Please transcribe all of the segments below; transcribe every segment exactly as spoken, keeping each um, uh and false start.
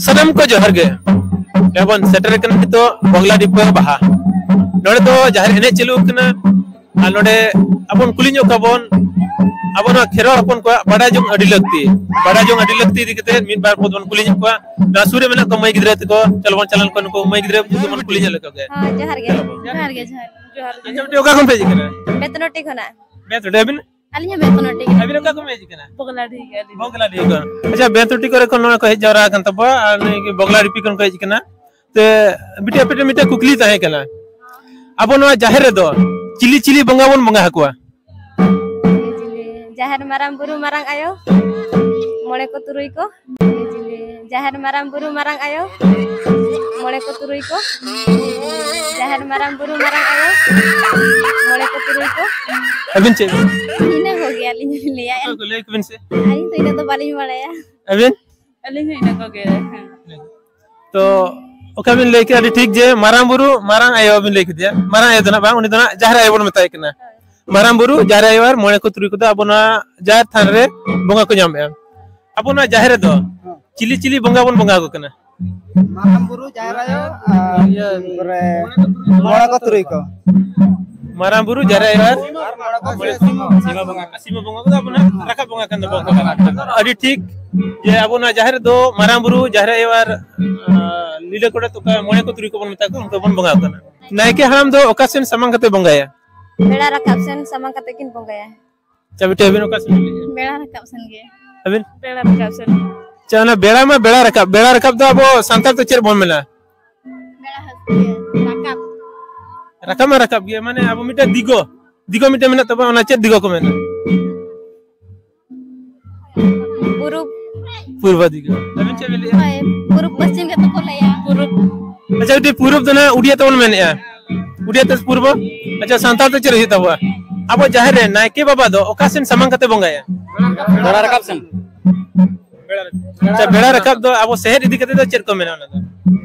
ᱥᱟᱱᱟᱢ ᱠᱚ ᱡᱚᱦᱟᱨ ᱜᱮ᱾ ᱱᱚᱜᱼᱚᱭ ᱵᱚᱱ ᱥᱮᱴᱮᱨ ᱟᱠᱟᱱᱟ ᱱᱤᱛᱚᱜ ᱵᱚᱜᱽᱞᱟ ᱰᱤᱯᱟᱹ ᱵᱟᱦᱟ᱾ ᱱᱚᱰᱮ ᱫᱚ ᱡᱟᱦᱮᱨ ᱮᱱᱮᱡ ᱪᱟᱹᱞᱩ ᱟᱠᱟᱱᱟ᱾ ᱟᱨ ᱱᱚᱰᱮ ᱟᱵᱚᱱ ᱠᱩᱞᱤ ᱧᱚᱜ ᱠᱚᱣᱟ ᱵᱚᱱ, ᱟᱵᱚ ᱱᱚᱣᱟ ᱠᱷᱮᱨᱣᱟᱲ ᱦᱚᱯᱚᱱ ᱠᱚᱣᱟᱜ ᱵᱟᱰᱟᱭ ᱡᱚᱝ ᱟᱹᱰᱤ ᱞᱟᱹᱠᱛᱤ᱾ ᱵᱟᱰᱟᱭ ᱡᱚᱝ ᱟᱹᱰᱤ ᱞᱟᱹᱠᱛᱤ ᱤᱫᱤ ᱠᱟᱛᱮ ᱢᱤᱫ ᱵᱟᱨ ᱠᱚ ᱵᱚᱱ ᱠᱩᱞᱤ ᱧᱚᱜ ᱠᱚᱣᱟ᱾ ᱱᱚᱣᱟ ᱥᱩᱨ ᱨᱮ ᱢᱮᱱᱟᱜ ᱠᱚᱣᱟ ᱢᱟᱹᱭ ᱜᱤᱫᱽᱨᱟᱹ ᱛᱟᱠᱚ, ᱪᱚᱞᱚ ᱵᱚᱱ ᱪᱟᱞᱟᱣ ᱞᱮᱱ ᱠᱷᱟᱱ ᱱᱩᱠᱩ ᱢᱟᱹᱭ ᱜᱤᱫᱽᱨᱟᱹ ᱵᱚᱱ ᱠᱩᱞᱤ ᱧᱚᱜ ᱞᱮᱠᱚ ᱜᱮ᱾ ᱦᱮᱸ, ᱡᱚᱦᱟᱨ ᱜᱮ᱾ ᱡᱚᱦᱟᱨ ᱜᱮ, ᱡᱚᱦᱟᱨ ᱜᱮ᱾ ᱟᱪᱪᱷᱟ, ᱵᱤᱴᱤ, ᱚᱠᱟ ᱠᱷᱚᱱ ᱯᱮ ᱦᱮᱡ ᱟᱠᱟᱱᱟ? ᱵᱮᱛᱱᱚᱴᱤ ᱠᱷᱚᱱᱟᱜ᱾ ᱵᱮᱛᱱᱚᱴᱤ, ᱟᱹᱵᱤᱱ? ᱟᱹᱞᱤᱧ ᱦᱚᱸ ᱵᱮᱛᱱᱚᱴᱤ ᱜᱮ᱾ ᱟᱹᱵᱤᱱ ᱚᱠᱟ ᱠᱷᱚᱱ ᱵᱤᱱ ᱦᱮᱡ ᱟᱠᱟᱱᱟ? ᱵᱚᱜᱽᱞᱟᱰᱤᱦᱤ ᱜᱮ ᱟᱹᱞᱤᱧ᱾ ᱵᱚᱜᱽᱞᱟᱰᱤᱦᱤ ᱠᱷᱚᱱ᱾ ᱟᱪᱪᱷᱟ, ᱵᱮᱛᱱᱚᱴᱤ ᱠᱚᱨᱮ ᱠᱷᱚᱱ ᱱᱚᱣᱟ ᱠᱚ ᱦᱮᱡ ᱡᱟᱣᱨᱟ ᱟᱠᱟᱱ ᱛᱟᱵᱚᱣᱟ ᱟᱨ ᱱᱩᱭ ᱜᱮ ᱵᱚᱜᱽᱞᱟᱰᱤᱯᱤ ᱠᱷᱚᱱ ᱠᱚ ᱦᱮᱡ ᱟᱠᱟᱱᱟ᱾ ᱛᱮ ᱵᱤᱴᱤ, ᱟᱯᱮ ᱴᱷᱮᱱ ᱢᱤᱫᱴᱮᱱ ᱠᱩᱠᱞᱤ ᱛᱟᱦᱮᱸ ᱠᱟᱱᱟ, ᱟᱵᱚ ᱱᱚᱣᱟ ᱡᱟᱦᱮᱨ ᱨᱮᱫᱚ ᱪᱤᱞᱤ ᱪᱤᱞᱤ ᱵᱚᱸᱜᱟ ᱵᱚᱱ ᱵᱚᱸᱜᱟ ᱟᱠᱚᱣᱟ? ᱡᱟᱦᱮᱨ ᱢᱟᱨᱟᱝ ᱵᱩᱨᱩ, ᱢᱟᱨᱟᱝ ᱟᱭᱳ, ᱢᱚᱬᱮ ᱠᱚ ᱛᱩᱨᱩᱭ ᱠᱚ᱾ ᱡᱟᱦᱮᱨ ᱢᱟᱨᱟᱝ ᱵᱩᱨᱩ, ᱢᱟᱨᱟᱝ ᱟᱭᱳ, ᱢᱚᱬᱮ ᱠᱚ ᱛᱩᱨᱩᱭ ᱠᱚ᱾ ᱡᱟᱦᱮᱨ ᱢᱟᱨᱟᱝ ᱵᱩᱨᱩ, ᱢᱟᱨᱟᱝ ᱟᱭᱳ, ᱢᱚᱬᱮ ᱠᱚ ᱛᱩᱨᱩᱭ ᱠᱚ᱾ ᱟᱹᱵᱤᱱ ᱪᱮᱫ ᱵᱤᱱ? ᱤᱱᱟᱹ ᱠᱚᱜᱮ ᱟᱹᱞᱤᱧ ᱦᱚᱸᱞᱤᱧ ᱞᱟᱹᱭᱟ᱾ ᱚᱠᱚᱭ ᱠᱚ ᱞᱟᱹᱭ ᱠᱚᱵᱤᱱ ᱥᱮ? ᱟᱹᱞᱤᱧ ᱫᱚ ᱤᱱᱟᱹᱜ ᱫᱚ ᱵᱟᱹᱞᱤᱧ ᱵᱟᱲᱟᱭᱟ᱾ ᱟᱹᱵᱤᱱ? ᱟᱹᱞᱤᱧ ᱦᱚᱸ ᱤᱱᱟᱹ ᱠᱚᱜᱮ, ᱦᱮᱸ᱾ ᱛᱚ ᱚᱠᱟ ᱵᱤᱱ ᱞᱟᱹᱭ ᱠᱮᱫᱟ, ᱟᱹᱰᱤ ᱴᱷᱤᱠ ᱡᱮ ᱢᱟᱨᱟᱝ ᱵᱩᱨᱩ, ᱢᱟᱨᱟᱝ ᱟᱭᱳ ᱵᱤᱱ ᱞᱟᱹᱭ ᱠᱮᱫᱮᱭᱟ᱾ ᱢᱟᱨᱟᱝ ᱟᱭᱳ ᱫᱚ ᱱᱟᱜ ᱵᱟᱝ, ᱩᱱᱤ ᱫᱚ ᱱᱟᱜ ᱡᱟᱦᱮᱨ ᱟᱭᱳ ᱵᱚᱱ ᱢᱮᱛᱟᱭ ᱠᱟᱱᱟ᱾ ᱢᱟᱨᱟᱝ ᱵᱩᱨᱩ, ᱡᱟᱦᱮᱨ ᱟᱭᱳ ᱟᱨ ᱢᱚᱬᱮ ᱠᱚ ᱛᱩᱨᱩᱭ ᱠᱚᱫᱚ ᱟᱵᱚ ᱱᱚᱣᱟ ᱡᱟᱦᱮᱨ ᱛᱷᱟᱱ ᱨᱮ ᱵᱚᱸᱜᱟ ᱠᱚ ᱧᱟᱢᱮᱜᱼᱟ᱾ ᱟᱵᱚ ᱱᱚᱣᱟ ᱡᱟᱦᱮᱨ ᱨᱮᱫᱚ ᱪᱤᱞᱤ ᱪᱤᱞᱤ ᱵᱚᱸᱜᱟ ᱵᱚᱱ ᱵᱚᱸᱜᱟ ᱟᱠᱚ ᱠᱟᱱᱟ? ᱢᱟᱨᱟᱝ ᱵᱩᱨᱩ, ᱡᱟᱦᱮᱨ ᱟᱭᱳ, ᱟᱨ ᱤᱭᱟᱹ, ᱛᱟᱨᱯᱚᱨᱮ ᱢᱚᱬᱮ ᱠᱚ ᱛᱩᱨᱩᱭ ᱠᱚ᱾ ᱢᱟᱨᱟᱝ ᱵᱩᱨᱩ, ᱡᱟᱦᱮᱨ ᱟᱭᱳ ᱟᱨ ᱟᱨ ᱢᱚᱬᱮ ᱠᱚ ᱥᱤᱢ ᱵᱚᱸᱜᱟ᱾ ᱥᱤᱢ ᱵᱚᱸᱜᱟ ᱠᱚᱫᱚ ᱟᱵᱚ ᱱᱟᱜ ᱨᱟᱠᱟᱵ ᱵᱚᱸᱜᱟ ᱠᱟᱱ ᱛᱟᱵᱚᱱᱟ᱾ ᱟᱹᱰᱤ ᱴᱷᱤᱠ ᱡᱮ ᱟᱵᱚ ᱱᱚᱣᱟ ᱡᱟᱦᱮᱨ ᱨᱮᱫᱚ ᱢᱟᱨᱟᱝ ᱵᱩᱨᱩ, ᱡᱟᱦᱮᱨ ᱟᱭᱳ ᱟᱨ, ᱟᱨ ᱞᱤᱞᱟᱹ ᱜᱚᱰᱮᱛ, ᱚᱠᱟ ᱢᱚᱬᱮ ᱠᱚ ᱛᱩᱨᱩᱭ ᱠᱚᱵᱚᱱ ᱢᱮᱛᱟ ᱠᱚᱣᱟ, ᱩᱱᱠᱩ ᱵᱚᱱ ᱵᱚᱸᱜᱟ ᱟᱠᱚ ᱠᱟᱱᱟ᱾ ᱱᱟᱭᱠᱮ ᱦᱟᱲᱟᱢ ᱫᱚ ᱚᱠᱟ ᱥᱮᱱ ᱥᱟᱢᱟᱝ ᱠᱟᱛᱮ ᱵᱚᱸᱜᱟᱭᱟ? ᱵᱮᱲᱟ ᱨᱟᱠᱟᱵ ᱥᱮᱱ ᱥᱟᱢᱟᱝ ᱠᱟᱛᱮ ᱠᱤᱱ ᱵᱚᱸᱜᱟᱭᱟ᱾ ᱟᱪᱪᱷᱟ, ᱵᱤᱴᱤ, ᱟᱹᱵᱤᱱ ᱚᱠᱟ ᱥᱮᱱ ᱵᱤᱱ ᱞᱟᱹᱭᱮᱫᱼᱟ? ᱵᱮᱲᱟ ᱨᱟᱠᱟᱵ ᱥᱮᱱ ᱜᱮ᱾ ᱟᱹᱵᱤᱱ? ᱵᱮᱲᱟ ᱨᱟᱠᱟᱵ ᱥᱮᱱ᱾ ᱟᱪᱪᱷᱟ, ᱚᱱᱟ ᱵᱮᱲᱟ ᱢᱟ ᱵᱮᱲᱟ ᱨᱟᱠᱟᱵ, ᱵᱮᱲᱟ ᱨᱟᱠᱟᱵ ᱫᱚ ᱟᱵᱚ ᱥᱟᱱᱛᱟᱲ ᱛᱮ ᱪᱮᱫ ᱵᱚᱱ ᱢᱮᱱᱟ? ᱵᱮᱲᱟ ᱦᱟᱹᱥᱩᱨ ᱨᱟᱠᱟᱵ᱾ ᱨᱟᱠᱟᱵ ᱢᱟ ᱨᱟᱠᱟᱵ ᱜᱮ, ᱢᱟᱱᱮ ᱟᱵᱚ ᱢᱤᱫᱴᱮᱱ ᱫᱤᱜᱚ, ᱫᱤᱜᱚ ᱢᱤᱫᱴᱮᱱ ᱢᱮᱱᱟᱜ ᱛᱟᱵᱚᱱᱟ, ᱚᱱᱟ ᱪᱮᱫ ᱫᱤᱜᱚ ᱠᱚ ᱢᱮᱱᱟ? ᱯᱩᱨᱩᱵ᱾ ᱯᱩᱨᱵᱚ ᱫᱤᱜᱚ᱾ ᱟᱹᱵᱤᱱ ᱪᱮᱫ ᱵᱤᱱ ᱞᱟᱹᱭᱮᱫᱼᱟ? ᱦᱳᱭ, ᱯᱩᱨᱩᱵ ᱯᱚᱥᱪᱤᱢ ᱜᱮᱛᱚ ᱠᱚ ᱞᱟᱹᱭᱟ᱾ ᱯᱩᱨᱩᱵ᱾ ᱟᱪᱪᱷᱟ, ᱵᱤᱴᱤ, ᱯᱩᱨᱩᱵ ᱫᱚ ᱱᱟᱦᱟᱜ ᱩᱰᱤᱭᱟ ᱛᱮᱵᱚᱱ ᱢᱮᱱᱮᱫᱼᱟ᱾ ᱩᱰᱤᱭᱟ ᱛᱮ ᱯᱩᱨᱵᱚ᱾ ᱟᱪᱪᱷᱟ, ᱥᱟᱱᱛᱟᱲ ᱛᱮ ᱪᱮᱫ ᱦᱩᱭᱩᱜ ᱛᱟᱵᱚᱱᱟ? ᱟᱵᱚ ᱡᱟᱦᱮᱨ ᱨᱮ ᱱᱟᱭᱠᱮ ᱵᱟᱵᱟ ᱫᱚ ᱚᱠᱟ ᱥᱮᱱ ᱥᱟᱢᱟᱝ ᱠᱟᱛᱮ ᱵᱚᱸᱜᱟᱭᱟ? ᱵᱮᱲᱟ ᱨᱟᱠᱟᱵ ᱥᱮᱱ᱾ ᱵᱮᱲᱟ ᱨᱟᱠᱟᱵ᱾ ᱟᱪᱪᱷᱟ, ᱵᱮᱲᱟ ᱨᱟᱠᱟᱵ ᱫᱚ ᱟᱵᱚ ᱥᱮᱫ ᱤᱫᱤ ᱠᱟᱛᱮ ᱫᱚ ᱪᱮᱫ ᱠᱚ ᱢᱮᱱᱟ ᱚᱱᱟ ᱫᱚ?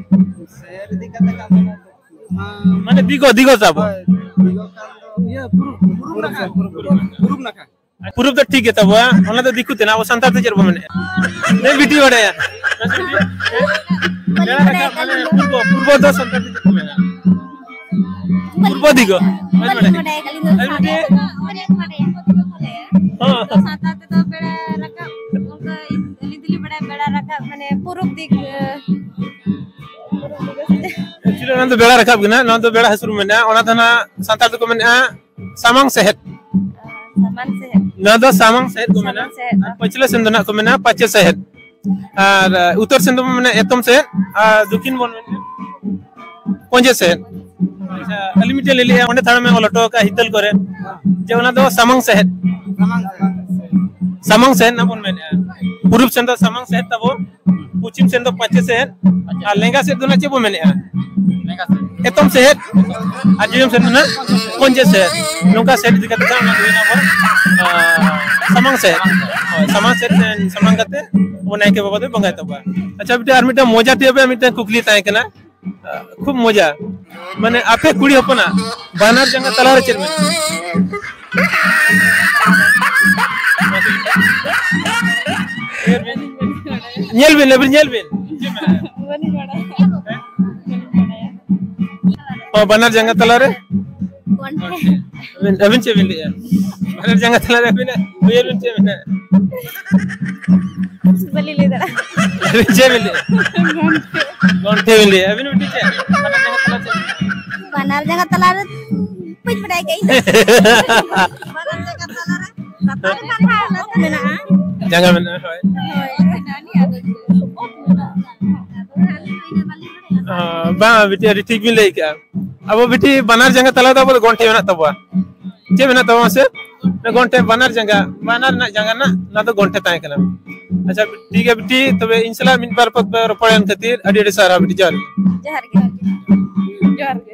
ᱥᱮᱫ ᱤᱫᱤ ᱠᱟᱛᱮ ᱠᱟᱛᱷᱟ ᱫᱚ, ᱦᱮᱸ᱾ ᱢᱟᱱᱮ ᱫᱤᱜᱚ, ᱫᱤᱜᱚ ᱛᱟᱵᱚ᱾ ᱦᱳᱭ, ᱫᱤᱜᱚ ᱠᱷᱟᱱ ᱫᱚ ᱤᱭᱟᱹ ᱯᱩᱨᱩᱵ, ᱯᱩᱨᱩᱵ ᱱᱟᱠᱷᱟ, ᱯᱩᱨᱩᱵ, ᱯᱩᱨᱩᱵ ᱱᱟᱠᱷᱟ᱾ ᱯᱩᱨᱩᱵ ᱫᱚ ᱴᱷᱤᱠ ᱜᱮ ᱛᱟᱵᱚᱣᱟ, ᱚᱱᱟ ᱫᱚ ᱫᱤᱠᱩ ᱛᱮ, ᱟᱵᱚ ᱥᱟᱱᱛᱟᱲ ᱛᱮ ᱪᱮᱫ ᱵᱚ ᱢᱮᱱᱮᱫᱼᱟ? ᱦᱮᱸ, ᱵᱤᱴᱤ ᱵᱟᱲᱟᱭᱟ᱾ ᱵᱮᱲᱟ ᱨᱟᱠᱟᱵ, ᱢᱟᱱᱮ ᱯᱩᱨᱵᱚ, ᱯᱩᱨᱵᱚ ᱫᱚ ᱥᱟᱱᱛᱟᱲ ᱛᱮ ᱪᱮᱫ ᱠᱚ ᱢᱮᱱᱟ? ᱯᱩᱨᱵᱚ ᱫᱤᱜᱚ᱾ ᱵᱟᱹᱧ ᱵᱟᱹᱧ ᱵᱟᱲᱟᱭᱟ᱾ ᱵᱟᱰᱟᱭᱟ, ᱟᱹᱞᱤᱧ ᱫᱚ ᱟᱹᱞᱤᱧ ᱥᱟᱱᱛᱟᱲ ᱫᱚ ᱛᱮᱫᱚ ᱵᱟᱹᱞᱤᱧ ᱵᱟᱰᱟᱭᱟ᱾ ᱦᱚᱸ᱾ ᱛᱚ ᱥᱟᱱᱛᱟᱲ ᱛᱮᱫᱚ ᱵᱮᱲᱟ ᱨᱟᱠᱟᱵ, ᱚᱱᱠᱟ ᱟᱹᱞᱤᱧ ᱫᱚᱞᱤᱧ ᱵᱟᱰᱟᱭᱟ ᱵᱮᱲᱟ ᱨᱟᱠᱟᱵ, ᱢᱟᱱᱮ ᱯᱩᱨᱩᱵ ᱫᱤᱠ, ᱯᱩᱨᱩᱵ ᱫᱤᱜᱚ ᱥᱮ ᱪᱮᱫ? Actually, ᱚᱱᱟ ᱫᱚ ᱵᱮᱲᱟ ᱨᱟᱠᱟᱵ ᱠᱟᱱᱟ, ᱱᱚᱣᱟ ᱫᱚ ᱵᱮᱲᱟ ᱦᱟᱹᱥᱩᱨ ᱢᱮᱱᱟᱜᱼᱟ, ᱚᱱᱟ ᱫᱚ ᱱᱟᱜ ᱥᱟᱱᱛᱟᱲ ᱫᱚᱠᱚ ᱢᱮᱱᱮᱫᱼᱟ ᱥᱟᱢᱟᱝ ᱥᱮᱦᱮᱫ᱾ ᱥᱟᱢᱟᱝ ᱥᱮᱦᱮᱫ᱾ ᱱᱚᱣᱟ ᱫᱚ ᱥᱟᱢᱟᱝ ᱥᱮᱦᱮᱫ ᱠᱚ ᱢᱮᱱᱟ᱾ ᱥᱟᱢᱟᱝ ᱥᱮᱦᱮᱫ᱾ ᱟᱨ ᱯᱟᱹᱪᱷᱞᱟᱹ ᱥᱮᱱ ᱫᱚ ᱱᱟᱜ ᱠᱚ ᱢᱮᱱᱟ ᱯᱟᱪᱮ ᱥᱮᱦᱮᱫ᱾ ᱟᱨ, ᱟᱨ ᱩᱛᱛᱚᱨ ᱥᱮᱱ ᱫᱚᱵᱚᱱ ᱢᱮᱱᱟ ᱮᱛᱚᱢ ᱥᱮᱦᱮᱫ᱾ ᱟᱨ ᱫᱚᱠᱷᱤᱱ ᱵᱚᱱ ᱢᱮᱱᱟ ᱠᱚᱸᱡᱮ ᱥᱮᱦᱮᱫ᱾ ᱟᱪᱪᱷᱟ, ᱟᱹᱞᱤᱧ ᱢᱤᱫᱴᱮᱱ ᱞᱤᱧ ᱞᱟᱹᱭᱮᱫᱼᱟ, ᱚᱸᱰᱮ ᱛᱷᱟᱲᱟᱢ ᱮ ᱚᱞ ᱦᱚᱴᱚ ᱟᱠᱟᱫᱼᱟ ᱦᱤᱛᱟᱹᱞ ᱠᱚᱨᱮ, ᱡᱮ ᱚᱱᱟ ᱫᱚ ᱥᱟᱢᱟᱝ ᱥᱮᱦᱮᱫ᱾ ᱥᱟᱢᱟᱝ ᱥᱮᱦᱮᱫ ᱱᱟᱜ ᱵᱚᱱ ᱢᱮᱱᱮᱫᱼᱟ᱾ ᱯᱩᱨᱩᱵ ᱥᱮᱱ ᱫᱚ ᱥᱟᱢᱟᱝ ᱥᱮᱦᱮᱫ ᱛᱟᱵᱚᱱ, ᱯᱚᱪᱷᱤᱢ ᱥᱮᱫ ᱫᱚ ᱯᱟᱪᱮ ᱥᱮᱫ, ᱟᱨ ᱞᱮᱸᱜᱟ ᱥᱮᱫ ᱫᱚ ᱱᱟᱜ ᱪᱮᱫ ᱵᱚ ᱢᱮᱱᱮᱫᱼᱟ? ᱮᱛᱚᱢ ᱥᱮᱫ, ᱟᱨ ᱡᱚᱡᱚᱢ ᱥᱮᱫ ᱫᱚ ᱱᱟᱜ ᱠᱚᱸᱡᱮ ᱥᱮᱫ᱾ ᱱᱚᱝᱠᱟ ᱥᱮᱫ ᱤᱫᱤ ᱠᱟᱛᱮ ᱫᱚ ᱚᱱᱟ ᱫᱚ ᱦᱩᱭᱱᱟ ᱟᱵᱚ, ᱟᱨ, ᱥᱟᱢᱟᱝ ᱥᱮᱫ᱾ ᱦᱳᱭ, ᱥᱟᱢᱟᱝ ᱥᱮᱫ ᱥᱟᱢᱟᱝ ᱠᱟᱛᱮ ᱟᱵᱚ ᱱᱟᱭᱠᱮ ᱵᱟᱵᱟ ᱫᱚᱭ ᱵᱚᱸᱜᱟᱭ ᱛᱟᱵᱚᱣᱟ᱾ ᱟᱪᱪᱷᱟ ᱵᱤᱴᱤ, ᱟᱨ ᱢᱤᱫᱴᱟᱝ ᱢᱚᱡᱟ ᱛᱮᱭᱟᱜ ᱢᱤᱫᱴᱟᱝ ᱠᱩᱠᱞᱤ ᱛᱟᱦᱮᱸ ᱠᱟᱱᱟ᱾ ᱠᱷᱩᱵ ᱢᱚᱡᱟ᱾ ᱢᱟᱱᱮ ᱟᱯᱮ ᱠᱩᱲᱤ ᱦᱚᱯᱚᱱᱟᱜ ᱵᱟᱱᱟᱨ ᱡᱟᱸᱜᱟ ᱛᱟᱞᱟᱨᱮ ᱪᱮᱫ ᱢᱮᱱᱟᱜᱼᱟ? ᱧᱮᱞ ᱵᱤᱱ, ᱟᱹᱵᱤᱱ ᱧᱮᱞ ᱵᱤᱱ᱾ ᱚ, ᱵᱟᱱᱟᱨ ᱡᱟᱸᱜᱟ ᱛᱟᱞᱟᱨᱮ? ᱟᱹᱵᱤᱱ, ᱟᱹᱵᱤᱱ ᱪᱮᱫ ᱵᱤᱱ ᱞᱟᱹᱭᱮᱜᱼᱟ? ᱵᱟᱱᱟᱨ ᱡᱟᱸᱜᱟ ᱛᱟᱞᱟᱨᱮ ᱟᱹᱵᱤᱱᱟᱜ ᱩᱭᱦᱟᱹᱨ ᱵᱤᱱ ᱪᱮᱫ ᱢᱮᱱᱟᱜᱼᱟ? ᱵᱟᱹᱞᱤᱧ ᱞᱟᱹᱭ ᱫᱟᱲᱮᱭᱟᱜᱼᱟ᱾ ᱟᱹᱵᱤᱱ ᱪᱮᱫ ᱵᱤᱱ ᱞᱟᱹᱭᱟ? ᱜᱚᱱᱴᱷᱮ ᱵᱤᱱ ᱞᱟᱹᱭᱟ᱾ ᱟᱹᱵᱤᱱ ᱵᱤᱴᱤ ᱪᱮᱫ? ᱵᱟᱱᱟᱨ ᱡᱟᱸᱜᱟ ᱛᱟᱞᱟᱨᱮ ᱵᱟᱹᱧ ᱵᱟᱰᱟᱭ ᱠᱮᱫ ᱤᱧ ᱫᱚ᱾ ᱵᱟᱱᱟᱨ ᱡᱟᱸᱜᱟ ᱛᱟᱞᱟᱨᱮ ᱞᱟᱛᱟᱨ ᱨᱮ ᱠᱟᱴᱟ ᱢᱮᱱᱟᱜᱼᱟ᱾ ᱡᱟᱸᱜᱟ ᱢᱮᱱᱟᱜᱼᱟ, ᱦᱳᱭ᱾ ᱦᱳᱭ᱾ ᱚ, ᱵᱟᱝ, ᱵᱤᱴᱤ, ᱟᱹᱰᱤ ᱴᱷᱤᱠ ᱵᱤᱱ ᱞᱟᱹᱭ ᱠᱮᱜᱼᱟ᱾ ᱟᱵᱚ ᱵᱤᱴᱤ ᱵᱟᱱᱟᱨ ᱡᱟᱸᱜᱟ ᱛᱟᱞᱟ ᱫᱚ ᱟᱵᱚ ᱫᱚ ᱜᱚᱱᱴᱷᱮ ᱢᱮᱱᱟᱜ ᱛᱟᱵᱚᱣᱟ᱾ ᱪᱮᱫ ᱢᱮᱱᱟᱜ ᱛᱟᱵᱚᱱᱟ ᱥᱮ? ᱜᱚᱱᱴᱷᱮ, ᱵᱟᱱᱟᱨ ᱡᱟᱸᱜᱟ, ᱵᱟᱱᱟᱨ ᱨᱮᱱᱟᱜ ᱡᱟᱸᱜᱟ ᱨᱮᱱᱟᱜ ᱱᱚᱣᱟ ᱫᱚ ᱜᱚᱱᱴᱷᱮ ᱛᱟᱦᱮᱸ ᱠᱟᱱᱟ᱾ ᱟᱪᱪᱷᱟ, ᱴᱷᱤᱠ ᱜᱮᱭᱟ ᱵᱤᱴᱤ, ᱛᱚᱵᱮ ᱤᱧ ᱥᱟᱞᱟᱜ ᱢᱤᱫ ᱵᱟᱨ ᱯᱚᱫ ᱯᱮ ᱨᱚᱯᱚᱲ ᱮᱱ ᱠᱷᱟᱹᱛᱤᱨ ᱟᱹᱰᱤ ᱟᱹᱰᱤ ᱥᱟᱨᱦᱟᱣ ᱵᱤᱴᱤ, ᱡᱚᱦᱟᱨ ᱜᱮ᱾ ᱡᱚᱦᱟᱨ ᱜᱮ᱾ ᱡᱚᱦᱟᱨ ᱜᱮ᱾